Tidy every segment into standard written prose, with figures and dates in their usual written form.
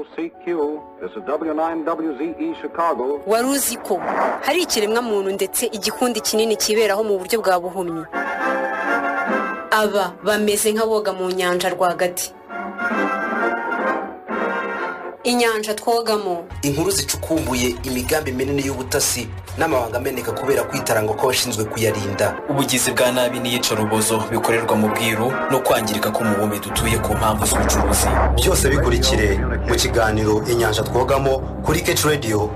W9OCQ. This is W9WZE Chicago. Wari uzi ko hari ikiremwa muntu ndetse igikundi kinini kiberaho mu buryo bwa buhumyi? Aba bameze nk'aboga mu nyanja rwagati, inyanja twogamo. Inkuru zicukumbuye imigambi minini y'ubutasi n'amabanga ameneka kubera kwitaranga kw'abashinzwe kuyarinda. Ubugizi bwa nabi n'iyicarubozo bikorerwa mu bwiru no kwangirika k'umubumbe dutuye ku mpamvu z'ubucuruzi. Byose bikurikire mu kiganiro Inyanja Twogamo kuri Keci Radio.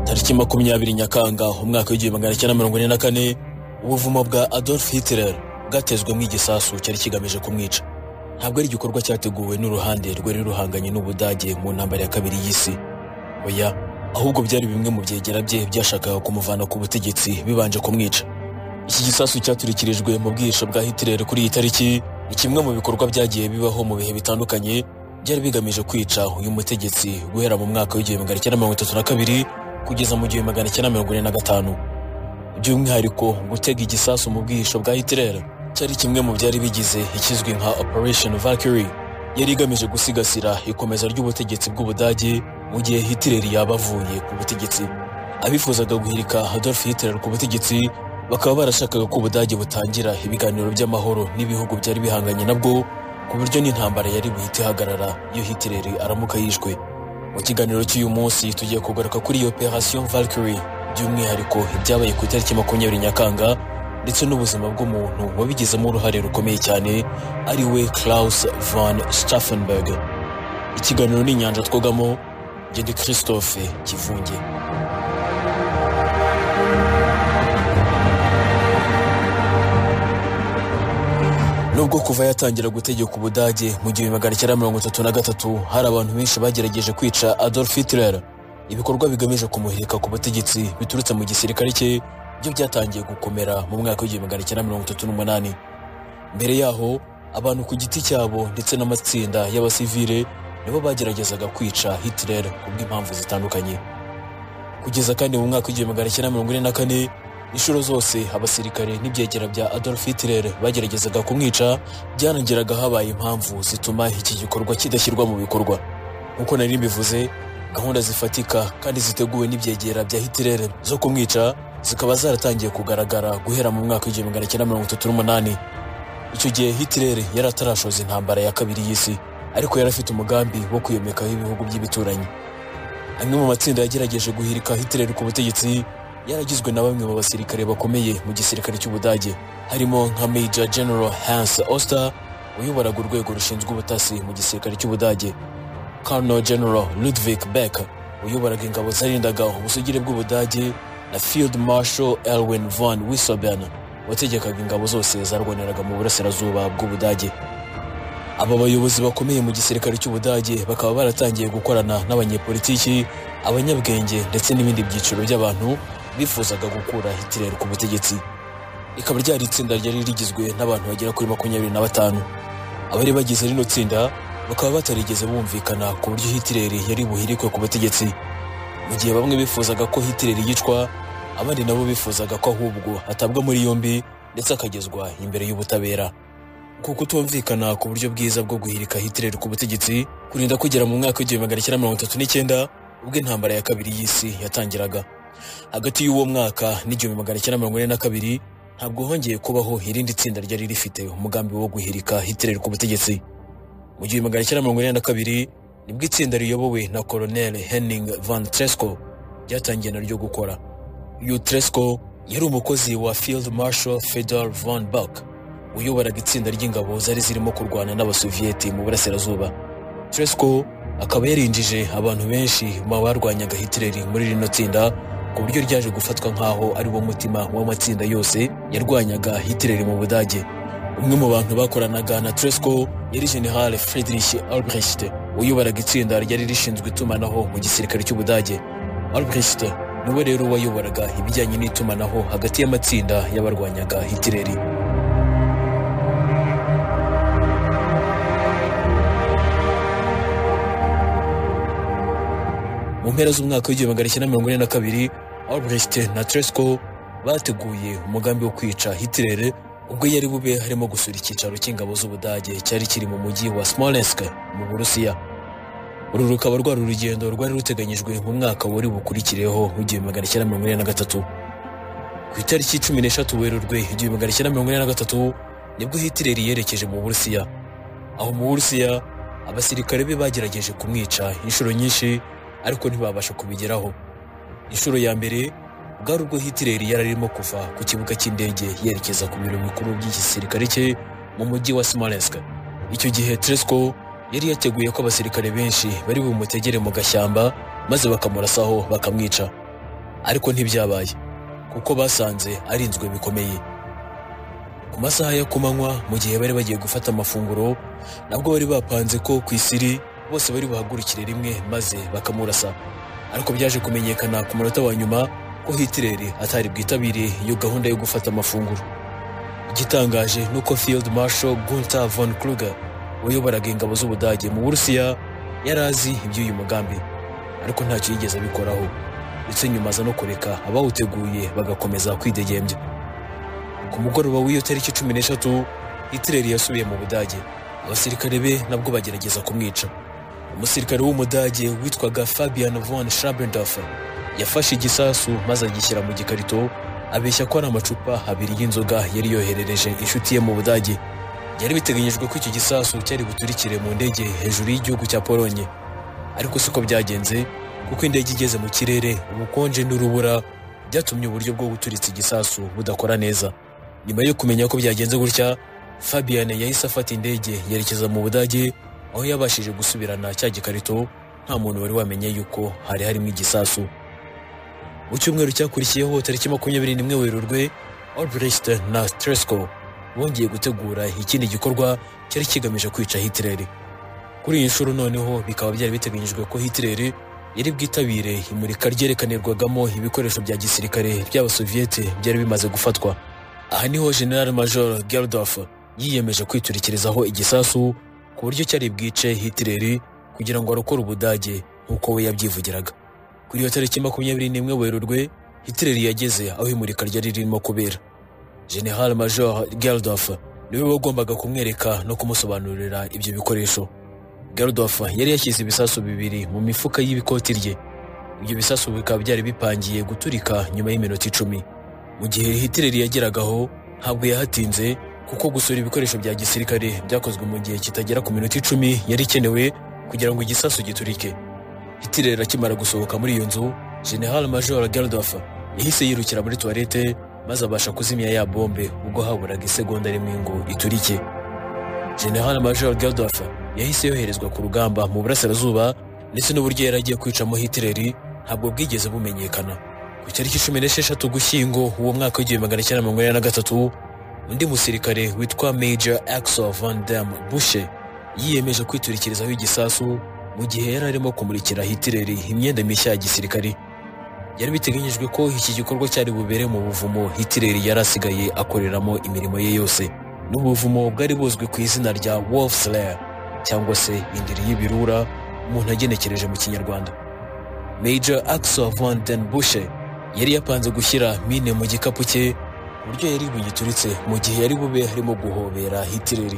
Tariki 20 Nyakanga umwaka w'1944, ubuvumo bwa Adolf Hitler bwatezwemo igisasu cyari kigamije kumwica. Ntabwo ari igikorwa cyateguwe n'uruhande rwari ruhanganye n'Ubudage mu ntambara ya kabiri y'isi. Oya, ahubwo byari bimwe mu byegera bye byashakaga kumuvana ku butegetsi bibanje kumwica. Iki gisasu cyaturikirijwe mu bwihisho bwa Hitler kuri iyi tariki ni kimwe mu bikorwa byagiye bibaho mu bihe bitandukanye byari bigamije kwica uyu mutegetsi guhera mu mwaka w'1932 kugeza mu 1945. By'umwihariko gutega igisasu mu bwihisho bwa Hitler cyari kimwe mu byari bigize ikizwi nka Operation Valkyrie, yari igamije gusigasira ikomeza ry'ubutegetsi bw'Ubudage mu gihe Hitler yaba avuye ku butegetsi. Abifuzaga guhirika Adolf Hitler ku butegetsi bakaba barashakaga ko Ubudage butangira ibiganiro by'amahoro n'ibihugu byari bihanganye nabwo, ku buryo n'intambara yari buhite ihagarara iyo Hitler aramuka yishwe. Mu kiganiro cy'uyu munsi tugiye kugaruka kuri Operation Valkyrie, by'umwihariko ibyabaye ku itariki 20 Nyakanga ndetse n'ubuzima bw'umuntu wabigizemo uruhare rukomeye cyane, ari we Klaus von Stauffenberg. Ikiganiro ni Inyanja Twogamo, Ngende Christophe Kivunge. Nubwo kuva yatangira gutegeka Ubudage mu 1933 hari abantu benshi bagerageje kwica Adolf Hitler, ibikorwa bigamije kumuhirika ku butegetsi biturutse mu gisirikare cye byo byatangiye gukomera mu mwaka w'1938. Mbere yaho abantu ku giti cyabo ndetse n'amatsinda y'abasivile nibo bageragezaga kwica Hitler kubw'impamvu zitandukanye. Kugeza kandi mu mwaka w'1944, inshuro zose abasirikare n'ibyegera bya Adolf Hitler bageragezaga kumwica byanangiraga habaye impamvu zituma iki gikorwa kidashyirwa mu bikorwa. Nkuko nari mbivuze, gahunda zifatika kandi ziteguwe n'ibyegera bya Hitler zo kumwica zikaba zaratangiye kugaragara guhera mu mwaka w'1938. Icyo gihe Hitler yari atarashoza intambara ya kabiri y'isi, ariko yari afite umugambi wo kwiyomekaho ibihugu by'ibituranyi. Amwe mu matsinda yagerageje guhirika Hitler ku butegetsi yaragizwe na bamwe mu basirikare bakomeye mu gisirikare cy'Ubudage, harimo nka Major General Hans Oster uyoboraga urwego rushinzwe ubutasi mu gisirikare cy'Ubudage, Colonel General Ludwig Beck uyoboraga ingabo zarindaga ubusugire bw'Ubudage, na Field Marshal Erwin von Witzleben wategekaga ingabo zose zarwaniraga mu burasirazuba bw'Ubudage. Aba bayobozi bakomeye mu gisirikare cy'Ubudage bakaba baratangiye gukorana n'abanyepolitiki, abanyabwenge ndetse n'ibindi byiciro by'abantu bifuzaga gukura Hitler ku butegetsi. Rikaba ryari itsinda ryari rigizwe n'abantu bagera kuri 25. Abari bagize rino tsinda bakaba batarigeze bumvikana ku buryo Hitler yari buhirikwe ku butegetsi. Mu gihe bamwe bifuzaga ko Hitler yicwa, abandi nabo bifuzaga ko ahubwo atabwa muri yombi ndetse akagezwa imbere y'ubutabera. Kuko kutumvikana ku buryo bwiza bwo guhirika Hitler ku butegetsi kurinda kugera mu mwaka w'1939 ubwo intambara ya kabiri y'isi yatangiraga. Hagati y'uwo mwaka n'1942 ntabwo hongeye kubaho irindi tsinda ryari rifite umugambi wo guhirika Hitler ku butegetsi. Mu 1942 nibwo itsinda riyobowe na Colonel Henning von Tresckow ryatangiye naryo gukora. Uyu Tresckow yari umukozi wa Field Marshal Fedor von Bock uyoboraga itsinda ry'ingabo zari zirimo kurwana n'Abasoviyeti mu burasirazuba. Tresckow akaba yarinjije abantu benshi mu barwanyaga Hitler muri rino tsinda, ku buryo ryaje gufatwa nk'aho ari wo mutima w'amatsinda yose yarwanyaga Hitler mu Budage. Umwe mu bantu bakoranaga na Tresckow yari General Friedrich Olbricht uyoboraga itsinda ryari rishinzwe itumanaho mu gisirikare cy'Ubudage. Olbricht niwe rero wayoboraga ibijyanye n'itumanaho hagati y'amatsinda y'abarwanyaga Hitler. Mu mpera z'umwaka w'1942, Olbricht na Tresckow bateguye umugambi wo kwica Hitler ubwo yari bube harimo gusura icyicaro cy'ingabo z'Ubudage cyari kiri mu mujyi wa Smolensk mu Burusiya. Uru rukaba rwari urugendo rwari ruteganyijwe mu mwaka wari bukurikireho w'1943. Ku itariki 13 Werurwe 1943 nibwo Hitler yerekeje mu Burusiya. Aho mu Burusiya abasirikare be bagerageje kumwica inshuro nyinshi ariko ntibabasha kubigeraho. Inshuro ya mbere bwari ubwo Hitler yari arimo kuva ku kibuga cy'indege yerekeza ku biro bikuru by'igisirikare cye mu mujyi wa Smolensk. Icyo gihe Tresckow yari yateguye ko abasirikare benshi bari bumutegere mu gashyamba maze bakamurasaho bakamwica, ariko ntibyabaye kuko basanze arinzwe bikomeye. Ku masaha ya kumanywa mu gihe bari bagiye gufata amafunguro, nabwo bari bapanze ko ku isiri bose bari buhagurukire rimwe maze bakamurasa, ariko byaje kumenyekana ku munota wa nyuma ko Hitler atari bwitabire iyo gahunda yo gufata amafunguro. Igitangaje nuko Field Marshal Gunther von Kluge wayoboraga ingabo z'Ubudage mu Burusiya yari azi iby'uyu mugambi, ariko ntacyo yigeze abikoraho, ndetse nyuma aza no kureka abawuteguye bagakomeza kwidegembya. Ku mugoroba w'iyo tariki 13 Hitler yasubiye mu Budage, abasirikare be nabwo bagerageza kumwica. Umusirikare w'Umudage witwaga Fabian von Schabendorf yafashe igisasu maze agishyira mu gikarito, abeshya ko ari amacupa abiri y'inzoga yari yoherereje inshuti ye mu Budage. Byari biteganyijwe ko icyo gisasu cyari buturikire mu ndege hejuru y'igihugu cya Polonye, ariko siko byagenze kuko indege igeze mu kirere ubukonje n'urubura byatumye uburyo bwo guturitsa igisasu budakora neza. Nyuma yo kumenya ko byagenze gutya, Fabian yahise afata indege yerekeza mu Budage, aho yabashije gusubirana cya gikarito nta muntu wari wamenye yuko hari harimo igisasu. Mu cyumweru cyakurikiyeho tariki 21 Werurwe, Olbricht na Tresckow bongeye gutegura ikindi gikorwa cyari kigamije kwica Hitler. Kuri iyi nshuro noneho bikaba byari biteganyijwe ko Hitler yari bwitabire imurika ryerekanirwagamo ibikoresho bya gisirikare by'Abasoviyete byari bimaze gufatwa. Aha niho General Major Geldorf yiyemeje kwiturikirizaho igisasu ku buryo cyari bwice Hitler kugira ngo arokore Ubudage nk'uko we yabyivugiraga. Kuri iyo tariki 21 Werurwe, Hitler yageze aho imurika ryari ririmo kubera. General Major Geldorf niwe wagombaga kumwereka no kumusobanurira ibyo bikoresho. Geldorf yari yashyize ibisasu bibiri mu mifuka y'ibikoti rye. Ibyo bisasu bikaba byari bipangiye guturika nyuma y'iminota 10. Mu gihe Hitler yageragaho ntabwo yahatinze kuko gusura ibikoresho bya gisirikare byakozwe mu gihe kitagera ku minota 10 yari ikenewe kugira ngo igisasu giturike. Hitler akimara gusohoka muri iyo nzu, General Major Geldorf yahise yirukira muri toilette maze abasha kuzimya ya bombe ubwo haburaga isegonda rimwe ngo iturike. General Major Geldorf yahise yoherezwa ku rugamba mu burasirazuba, ndetse n'uburyo yari agiye kwicamo Hitler ntabwo bwigeze bumenyekana. Ku itariki 16 Ugushyingo uwo mwaka w'1943, undi musirikare witwa Major Axel von dem Bussche yiyemeje kwiturikirizaho igisasu mu gihe yari arimo kumurikira Hitler imyenda mishya ya gisirikare. Byari biteganyijwe ko iki gikorwa cyari bubere mu buvumo Hitler yari asigaye akoreramo imirimo ye yose. N'ubuvumo bwari buzwi ku izina rya Wolfslair cyangwa se indiri y'ibirura umuntu agenekereje mu Kinyarwanda. Major Axel von den Bussche yari yapanze gushyira mine mu gikapu cye ku buryo yari bugituritse mu gihe yari bube harimo guhobera Hitler.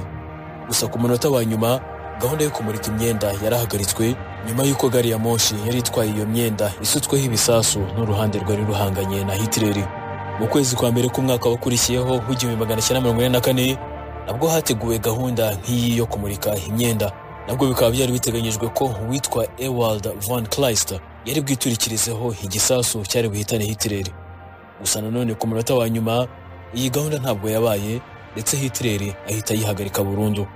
Gusa ku munota wa nyuma gahunda yo kumurika imyenda yarahagaritswe nyuma y'uko gari ya moshi yari itwaye iyo myenda isutsweho ibisasu n'uruhande rwari ruhanganye na Hitler. Mu kwezi kwa mbere k'umwaka wakurikiyeho w'1944 nabwo hateguwe gahunda nk'iyi yo kumurika imyenda. Nabwo bikaba byari biteganyijwe ko uwitwa Ewald von Kleist yari bwiturikirizeho igisasu cyari buhitane Hitler. Gusa nanone ku munota wa nyuma iyi gahunda ntabwo yabaye, ndetse Hitler ahita ayihagarika burundu.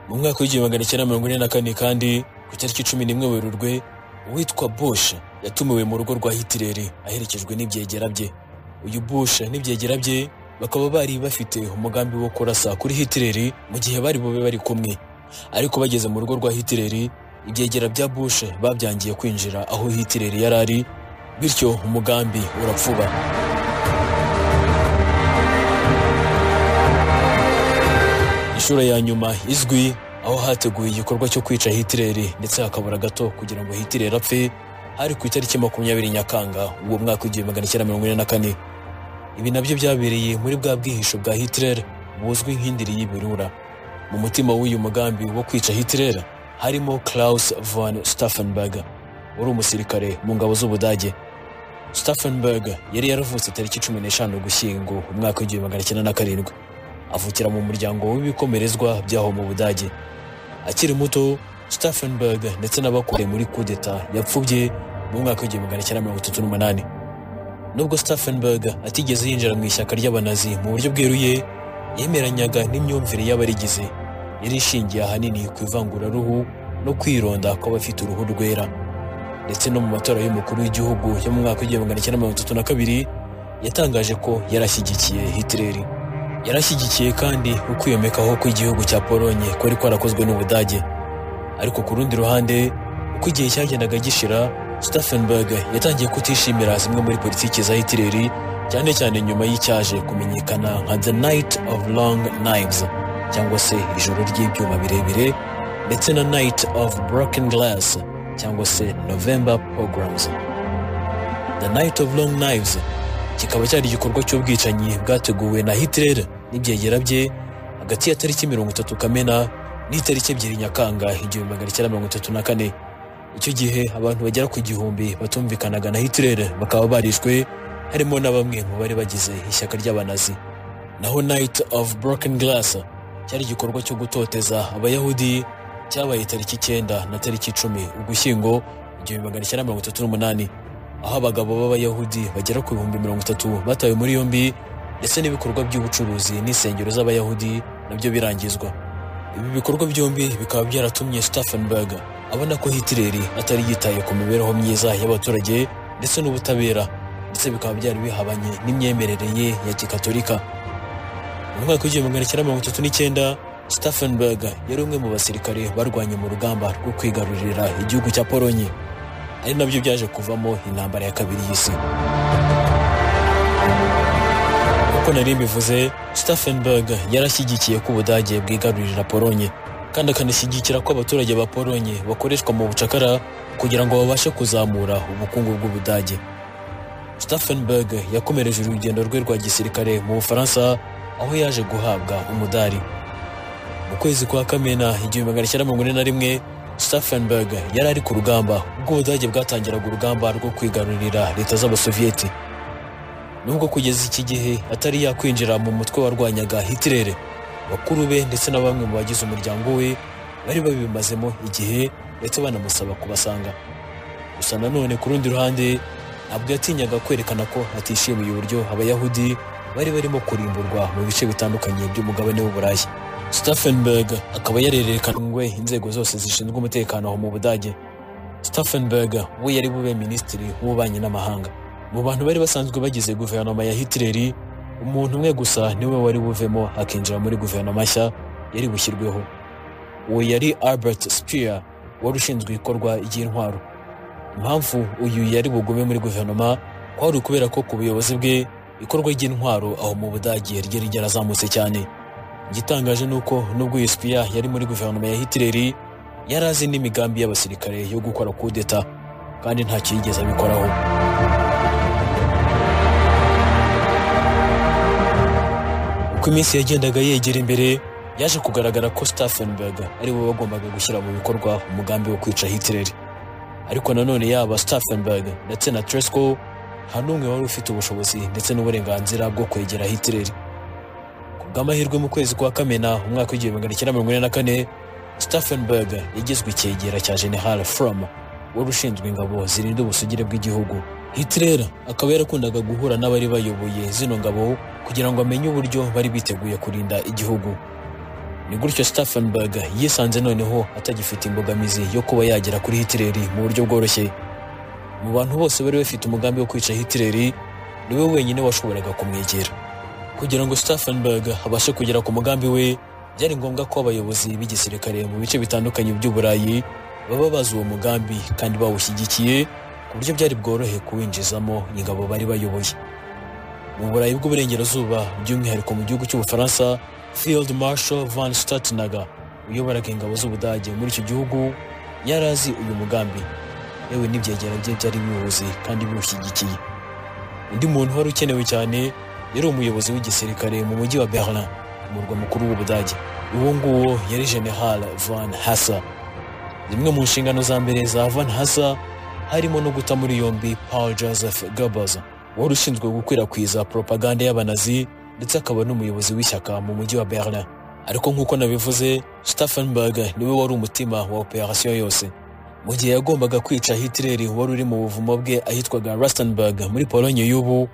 Mu mwaka w'1944 kandi ku itariki 11 Werurwe, uwitwa Bush yatumiwe mu rugo rwa Hitler aherekejwe n'ibyegera bye. Uyu Bush n'ibyegera bye bakaba bari bafite umugambi wo kurasa kuri Hitler mu gihe bari bube bari kumwe. Ariko bageze mu rugo rwa Hitler, ibyegera bya Bush babyangiye kwinjira aho Hitler yari ari, bityo umugambi urapfuba. Inshuro ya nyuma izwi aho hateguwe igikorwa cyo kwica Hitler ndetse hakabura gato kugira ngo Hitler apfe, hari ku itariki 20 Nyakanga uwo mwaka w'1944. Ibi nabyo byabereye muri bwa bwihisho bwa Hitler buzwi nk'indiri y'ibirura. Mu mutima w'uyu mugambi wo kwica Hitler harimo Klaus von Stauffenberg, wari umusirikare mu ngabo z'Ubudage. Stauffenberg yari yaravutse tariki 15 Ugushyingo umwaka 1907, avukira mu muryango w'ibikomerezwa by'aho mu Budage. Akiri muto, Stauffenberg ndetse n'abakore muri kudeta yapfubye mu mwaka 1938. Nubwo Stauffenberg atigeze yinjira mu ishyaka ry'abanazi mu buryo bweruye, yemeranyaga n'imyumvire y'abarigize yari ishingiye ahanini ku ivanguraruhu no kwironda kw'abafite uruhu rwera. Ndetse no mu matora y'umukuru w'igihugu yo mu mwaka 1932 yatangaje ko yarashyigikiye Hitler. Yarashyigikiye kandi ukwiyomekaho kw'igihugu cya Polonye kwari kwarakozwe n'Ubudage. Ariko ku rundi ruhande, uko igihe cyagendaga gishira, Stauffenberg yatangiye kutishimira zimwe muri politiki za Hitler, cyane cyane nyuma y'icyaje kumenyekana nka The Night of Long Knives, cyangwa se ijoro ry'ibyuma birebire, ndetse na Night of Broken Glass, cyangwa se November Pogroms. The Night of Long Knives kikaba cyari igikorwa cy'ubwicanyi bwateguwe na Hitler n'ibyegera bye hagati ya tariki 30 Kamena n'itariki 2 Nyakanga 1934. Icyo gihe abantu bagera ku 1000 batumvikanaga na Hitler bakaba barishwe, harimo na bamwe mu bari bagize ishyaka ry'abanazi. Naho Night of Broken Glass cyari igikorwa cyo gutoteza Abayahudi cyabaye tariki 9 na tariki 10 Ugushyingo 1938, aho abagabo b'Abayahudi bagera ku 30,000 batawe muri yombi, ndetse n'ibikorwa by'ubucuruzi n'insengero z'Abayahudi nabyo birangizwa. Ibi bikorwa byombi bikaba byaratumye Stauffenberg abona ko Hitler atari yitaye ku mibereho myiza y'abaturage ndetse n'ubutabera, ndetse bikaba byari bihabanye n'imyemerere ye ya Gikatolika. Mu mwaka 1939 Stauffenberg yari umwe mu basirikare barwanye mu rugamba rwo kwigarurira igihugu cya Polonye, ari nabyo byaje kuvamo intambara ya kabiri y'isi. Uko nari mbivuze, Stauffenberg yarashyigikiye ko Ubudage bwigarurira Polonye, kandi akanashyigikira ko abaturage ba Polonye bakoreshwa mu bucakara kugira ngo babashe kuzamura ubukungu bw'Ubudage. Stauffenberg yakomereje urugendo rwe rwa gisirikare mu Bufaransa, aho yaje guhabwa umudari. Mu kwezi kwa Kamena 1941, Stauffenberg yari ari ku rugamba ubwo Ubudage bwatangiraga urugamba rwo kwigarurira leta z'Abasoviyeti. Nubwo kugeza iki gihe atari yakwinjira mu mutwe warwanyaga Hitler, bakuru be ndetse na bamwe mu bagize umuryango we bari babimazemo igihe, ndetse banamusaba kubasanga. Gusa nanone ku rundi ruhande, ntabwo yatinyaga kwerekana ko atishimiye uburyo Abayahudi bari barimo kurimburwa mu bice bitandukanye by'umugabane w'Uburayi. Stauffenberg akaba yarerekanwe inzego zose zishinzwe umutekano mu Budage. Stauffenberg we yari bube minisitiri w'ububanyi n'amahanga. Mu bantu bari basanzwe bagize guverinoma ya Hitler, umuntu umwe gusa niwe wari buvemo akinjira muri guverinoma nshya yari bushyirweho. Uwo yari Albert Speer, wari ushinzwe ikorwa ry'intwaro. Impamvu uyu yari bugume muri guverinoma kwari ukubera ko ku buyobozi bwe ikorwa ry'intwaro aho mu Budage ryari ryarazamutse cyane. Igitangaje ni uko nubwo uyu Speer yari muri guverinoma ya Hitler, yari azi n'imigambi y'abasirikare yo gukora kudeta, kandi ntacyo yigeze abikoraho. Uko iminsi yagendaga yegera imbere, yaje kugaragara ko Stauffenberg ari we wagombaga gushyira mu bikorwa umugambi wo kwica Hitler. Ariko nanone yaba Stauffenberg ndetse na Tresckow nta n'umwe wari ufite ubushobozi ndetse n'uburenganzira bwo kwegera Hitler. Ku bw'amahirwe, mu kwezi kwa Kamena umwaka 1944, Stauffenberg yagizwe icyegera cya General Fromm, wari ushinzwe ingabo zirinda ubusugire bw'igihugu. Hitler akaba yarakundaga guhura n'abari bayoboye zino ngabo kugira ngo amenye uburyo bari biteguye kurinda igihugu. Ni gutyo Stauffenberg yisanze noneho atagifite imbogamizi yo kuba yagera kuri Hitler mu buryo bworoshye. Mu bantu bose bari bafite umugambi wo kwica Hitler, niwe wenyine washoboraga kumwegera. Kugira ngo Stauffenberg abashe kugera ku mugambi we, byari ngombwa ko abayobozi b'igisirikare mu bice bitandukanye by'Uburayi baba bazi uwo mugambi kandi bawushyigikiye, ku buryo byari bworohe kuwinjizamo ingabo bari bayoboye. Mu Burayi bw'Uburengerazuba, by'umwihariko mu gihugu cy'Ubufaransa, Field Marshal von Stutnager uyoboraga ingabo z'Ubudage muri icyo gihugu yari azi uyu mugambi, yewe n'ibyegera bye byari biwuzi kandi biwushyigikiye. Undi muntu wari ukenewe cyane yari umuyobozi w'igisirikare mu mujyi wa Berlin, umurwa mukuru w'Ubudage. Uwo nguwo yari General von Hasse. Zimwe mu nshingano za mbere za von Hasse harimo no guta muri yombi Paul Joseph Goebbels, wari ushinzwe gukwirakwiza propaganda y'abanazi ndetse akaba n'umuyobozi w'ishyaka mu mujyi wa Berlin. Ariko nk'uko nabivuze, Stauffenberg niwe wari umutima wa operation yose. Mu gihe yagombaga kwica Hitler wari uri mu buvumo bwe ahitwaga Rastenburg muri Pologne y'ubu,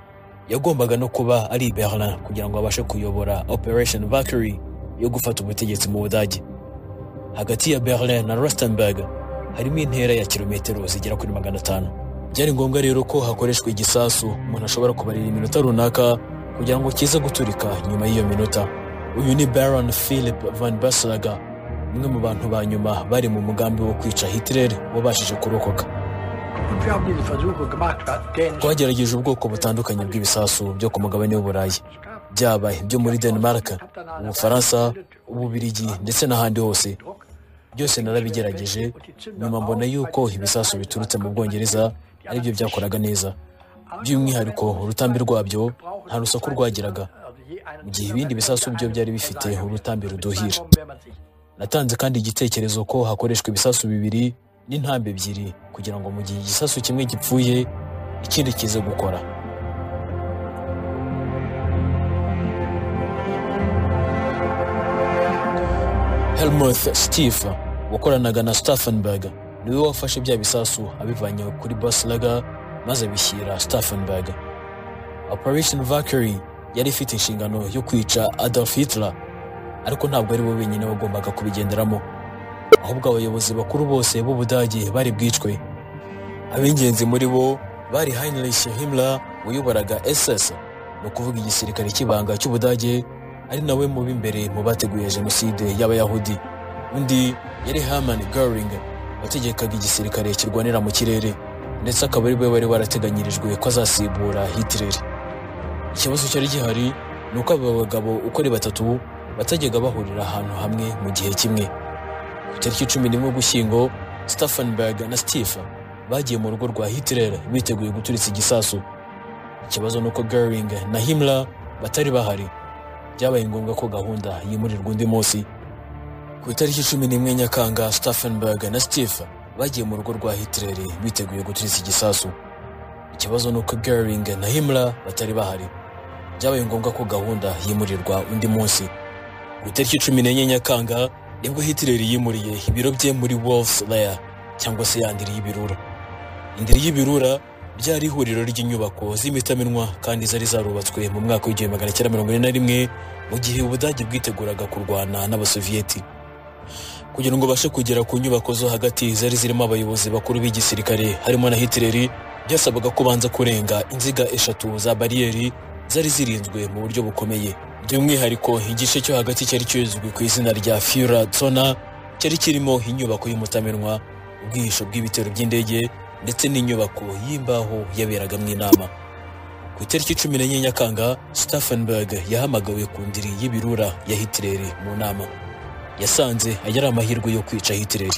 yagombaga no kuba ari i Berlin kugira ngo abashe kuyobora Operation Valkyrie yo gufata ubutegetsi mu Budage. Hagati ya Berlin na Rastenburg harimo intera ya kilometero zigera kuri 500. Byari ngombwa rero ko hakoreshwa igisasu umuntu ashobora kubarira iminota runaka kugira ngo kize guturika nyuma y'iyo minota. Uyu ni Baron Philip von Boeselager, umwe mu bantu ba nyuma bari mu mugambi wo kwica Hitler wabashije kurokoka. Twagerageje ubwoko butandukanye bw'ibisasu byo ku mugabane w'Uburayi, byaba ibyo muri Denmark, Ubufaransa, Ububiligi ndetse n'ahandi hose. Byose narabigerageje, nyuma mbona yuko ibisasu biturutse mu Bwongereza aribyo byakoraga neza. By'umwihariko urutambi rwabyo nta rusaku rwagiraga, mu gihe ibindi bisasu byo byari bifite urutambi ruduhira. Natanze kandi igitekerezo ko hakoreshwa ibisasu bibiri n'intambi ebyiri kugira ngo mu gihe igisasu kimwe gipfuye ikindi kize gukora. Helmuth Stieff wakoranaga na Stauffenberg niwe wafashe bya bisasu abivanye kuri Boeselager maze abishyira Stauffenberg. Operation Valkyrie yari ifite inshingano yo kwica Adolf Hitler, ariko ntabwo ari we wenyine wagombaga kubigenderamo, ahubwo abayobozi bakuru bose b'Ubudage bari bwicwe. Ab'ingenzi muri bo bari Heinrich Himmler wayoboraga SS, ni ukuvuga igisirikare cy'ibanga cy'Ubudage, ari nawe mu b'imbere mu bateguye jenoside y'Abayahudi. Undi yari Hermann Göring wategekaga igisirikare kirwanira mu kirere, ndetse akaba ari we wari warateganyirijwe ko azasimbura Hitler. Ikibazo cyari gihari ni uko aba bagabo uko ari batatu batajyaga bahurira ahantu hamwe mu gihe kimwe. Ku itariki 11 Ugushyingo, Stauffenberg na Stieff bagiye mu rugo rwa Hitler biteguye guturitsa igisasu. Ikibazo ni uko Göring na Himmler batari bahari. Byabaye ngombwa ko gahunda yimurirwa undi munsi. Ku itariki 11 Nyakanga, Stauffenberg na Stieff bagiye mu rugo rwa Hitler biteguye guturitsa igisasu. Ikibazo ni uko Göring na Himmler batari bahari. Byabaye ngombwa ko gahunda yimurirwa undi munsi. Ku itariki 14 Nyakanga nibwo Hitler yimuriye ibiro bye muri Wolf's Lair, cyangwa se ya ndiri y'ibirura. Indiri y'ibirura byari ihuriro ry'inyubako z'imitamenwa kandi zari zarubatswe mu mwaka w'1941 mu gihe Ubudage bwiteguraga kurwana n'Abasoviyeti. Kugira ngo bashe kugera ku nyubako zo hagati zari zirimo abayobozi bakuru b'igisirikare harimo na Hitler, byasabaga ko banza kurenga inziga 3 za bariyeri zari zirinzwe mu buryo bukomeye. By'umwihariko igice cyo hagati cyari kizwi ku izina rya Führerzone cyari kirimo inyubako y'umutamenwa, ubwihisho bw'ibitero by'indege ndetse n'inyubako y'imbaho yaberagamo inama. Ku itariki 14 Nyakanga, Stauffenberg yahamagawe ku ndiri y'ibirura ya Hitler mu nama. Yasanze yari amahirwe yo kwica Hitler,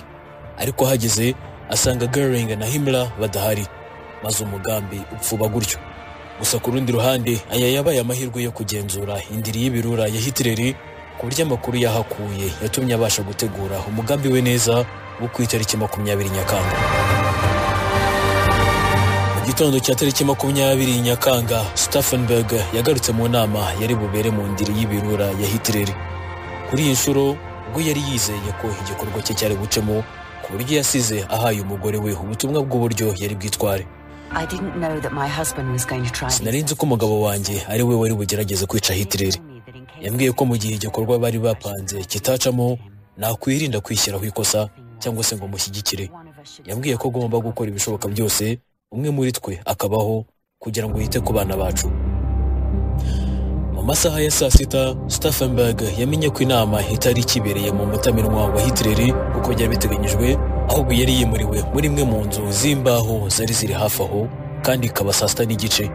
ariko hageze asanga Göring na Himmler badahari, maze umugambi upfuba gutyo. Gusa ku rundi ruhande, aya yabaye amahirwe yo kugenzura indiri y'ibirura ya Hitler, ku buryo amakuru yahakuye yatumye abasha gutegura umugambi we neza wo ku itariki 20 Nyakanga. Mu gitondo cya tariki 20 Nyakanga, Stauffenberg yagarutse mu nama yari bubere mu ndiri y'ibirura ya Hitler. Kuri iyi nshuro ubwo yari yizeye ko igikorwa cye cyari bucemo, ku buryo yasize ahaye umugore we ubutumwa bw'uburyo yari bwitware. Sinari nzi ko umugabo wanjye ari we wari bugerageze kwica Hitler. Yambwiye ko mu gihe igikorwa bari bapanze kitacamo, nakwirinda kwishyiraho ikosa cyangwa se ngo mushyigikire. Yambwiye ko agomba gukora ibishoboka byose umwe muri twe akabaho kugira ngo yite ku bana bacu. Mu masaha ya saa sita, Stauffenberg yamenye ko inama itari ikibereye mu mutamenwa wa Hitler uko byari biteganyijwe, ahubwo yari yimuriwe muri imwe mu nzu z'imbaho zari ziri hafi aho, kandi ikaba saa 6:30.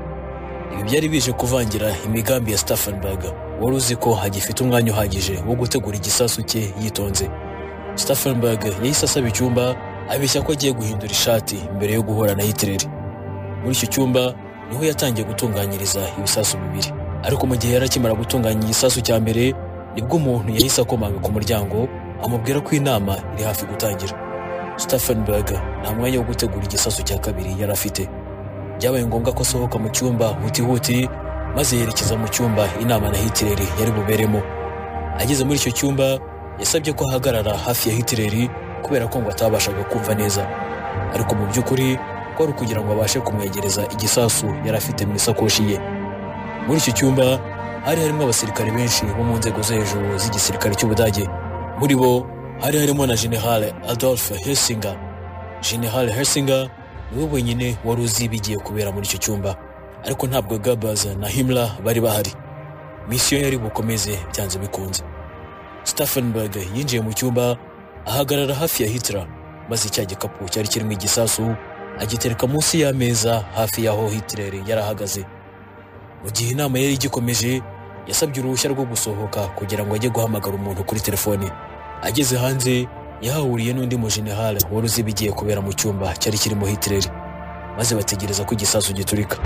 Ibi byari bije kuvangira imigambi ya Stauffenberg, wari uzi ko agifite umwanya uhagije wo gutegura igisasu cye yitonze. Stauffenberg yahise asaba icyumba, abeshya ko agiye guhindura ishati mbere yo guhura na Hitler. Muri icyo cyumba niho yatangiye gutunganyiriza ibisasu bibiri. Ariko mu gihe yari akimara gutunganya igisasu cya mbere, Nibwo umuntu yahise akomanga ku muryango amubwira ko inama iri hafi gutangira. Stauffenberg nta mwanya wo gutegura igisasu cya kabiri yari afite. Byabaye ngombwa ko asohoka mu cyumba hutihuti maze yerekeza mu cyumba inama na Hitler yari buberemo. Ageze muri icyo cyumba yasabye ko ahagarara hafi ya Hitler kubera ko ngo atabashaga kumva neza, ariko mu by'ukuri kwari ukugira ngo abashe kumwegereza igisasu yari afite mu isakoshi ye. Muri icyo cyumba hari harimo abasirikare benshi bo mu nzego zo hejuru z'igisirikare cy'Ubudage. Muri bo hari harimo na General Adolf Hessinger. General Hessinger niwe wenyine wari uzi ibigiye kubera muri icyo cyumba, ariko ntabwo Goebbels na Himmler bari bahari. Misiyo yari bukomeze byanze bikunze. Stauffenberg yinjiye mu cyumba ahagarara hafi ya Hitler, maze cya gikapu cyari kirimo igisasu agitereka munsi y'ameza hafi y'aho Hitler yari ahagaze. Mu gihe inama yari igikomeje, yasabye uruhushya rwo gusohoka kugira ngo ajye guhamagara umuntu kuri telefone. Ageze hanze yahahuriye n'undi mujenerali wari uzi ibigiye kubera mu cyumba cyari kirimo Hitler, maze bategereza ko igisasu giturika.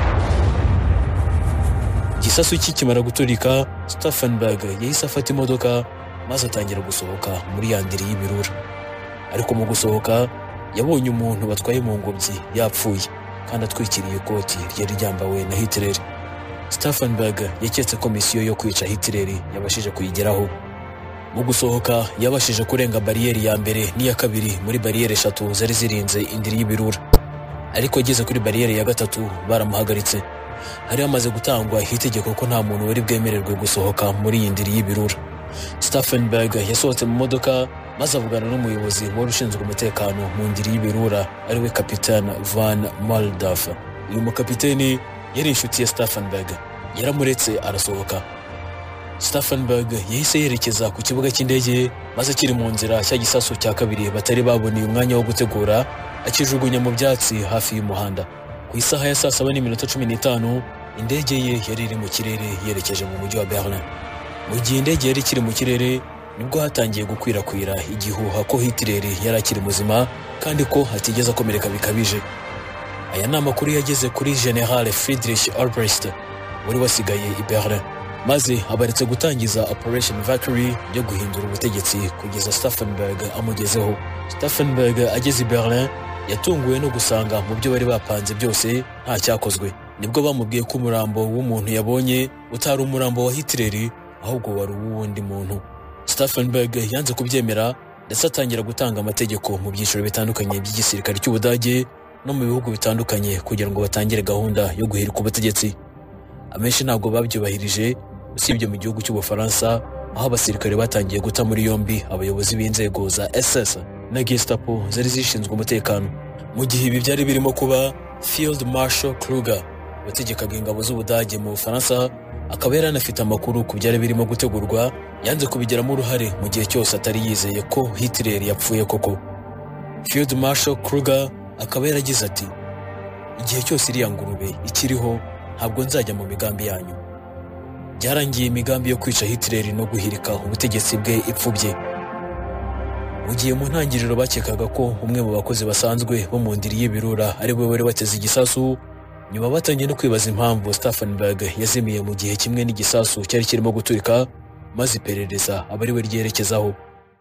Igisasu kikimara guturika, Stauffenberg yahise afata imodoka maze atangira gusohoka muri ya ndiri y'ibirura. Ariko mu gusohoka yabonye umuntu batwaye mu ngobyi yapfuye kandi atwikiriye ikoti ryari ryambawe na Hitler. Stauffenberg yaketse ko misiyo yo kwica Hitler yabashije kuyigeraho. Mu gusohoka yabashije kurenga bariyeri ya mbere n'iya kabiri muri bariyeri eshatu zari zirinze indiri y'ibirura, ariko ageze kuri bariyeri ya gatatu baramuhagaritse. Hari hamaze gutangwa itegeko ko nta muntu wari bwemererwe gusohoka muri iyi ndiri y'ibirura. Stauffenberg yasohotse mu modoka maze avugana n'umuyobozi wari ushinzwe umutekano mu ndiri y'ibirura, ariwe Kapitani Van Moldav. Uyu mukapiteni yari inshuti ya Stauffenberg, yaramuretse arasohoka. Stauffenberg yahise yerekeza ku kibuga cy'indege, maze akiri mu nzira cya gisasu cya kabiri batari baboneye umwanya wo gutegura akijugunya mu byatsi hafi y'umuhanda. Ku isaha ya 7:15 indege ye yari iri mu kirere yerekeje mu mujyi wa Berlin. Mu gihe indege yari ikiri mu kirere nibwo hatangiye gukwirakwira igihuha ko Hitler yari akiri muzima kandi ko atigeze akomereka bikabije. Aya ni amakuru yageze kuri General Friedrich Olbricht wari wasigaye i Berlin, maze abaretse gutangiza Operation Valkyrie yo guhindura ubutegetsi kugeza Stauffenberg amugezeho. Stauffenberg ageze i Berlin yatunguwe no gusanga mu byo bari bapanze byose nta cyakozwe. Nibwo bamubwiye ko umurambo w'umuntu yabonye utari umurambo wa Hitler ahubwo wari uw'undi muntu. Stauffenberg yanze kubyemera ndetse atangira gutanga amategeko mu byiciro bitandukanye by'igisirikare cy'Ubudage no mu bihugu bitandukanye kugira ngo batangire gahunda yo guhirika ubutegetsi. Abenshi ntabwo babyubahirije, usibye mu gihugu cy'Ubufaransa aho abasirikare batangiye guta muri yombi abayobozi b'inzego za SS na Gestapo zari zishinzwe umutekano. Mu gihe ibi byari birimo kuba, Field Marshal Kruger wategekaga ingabo z'Ubudage mu Bufaransa akaba yari anafite amakuru ku byari birimo gutegurwa, yanze kubigiramo uruhare mu gihe cyose atari yizeye ko Hitler yapfuye koko. Field Marshal Kruger akaba yaragize ati: "Igihe cyose iriya ngurube ikiriho ntabwo nzajya mu migambi yanyu." Byarangiye imigambi yo kwica Hitler no guhirika ubutegetsi bwe ipfubye. Mu gihe mu ntangiriro bakekaga ko umwe mu bakozi basanzwe bo mu ndiri y'ibirura ari we wari wateze igisasu, nyuma batangiye no kwibaza impamvu Stauffenberg yazimiye mu gihe kimwe n'igisasu cyari kirimo guturika, maze iperereza aba ari we ryerekezaho.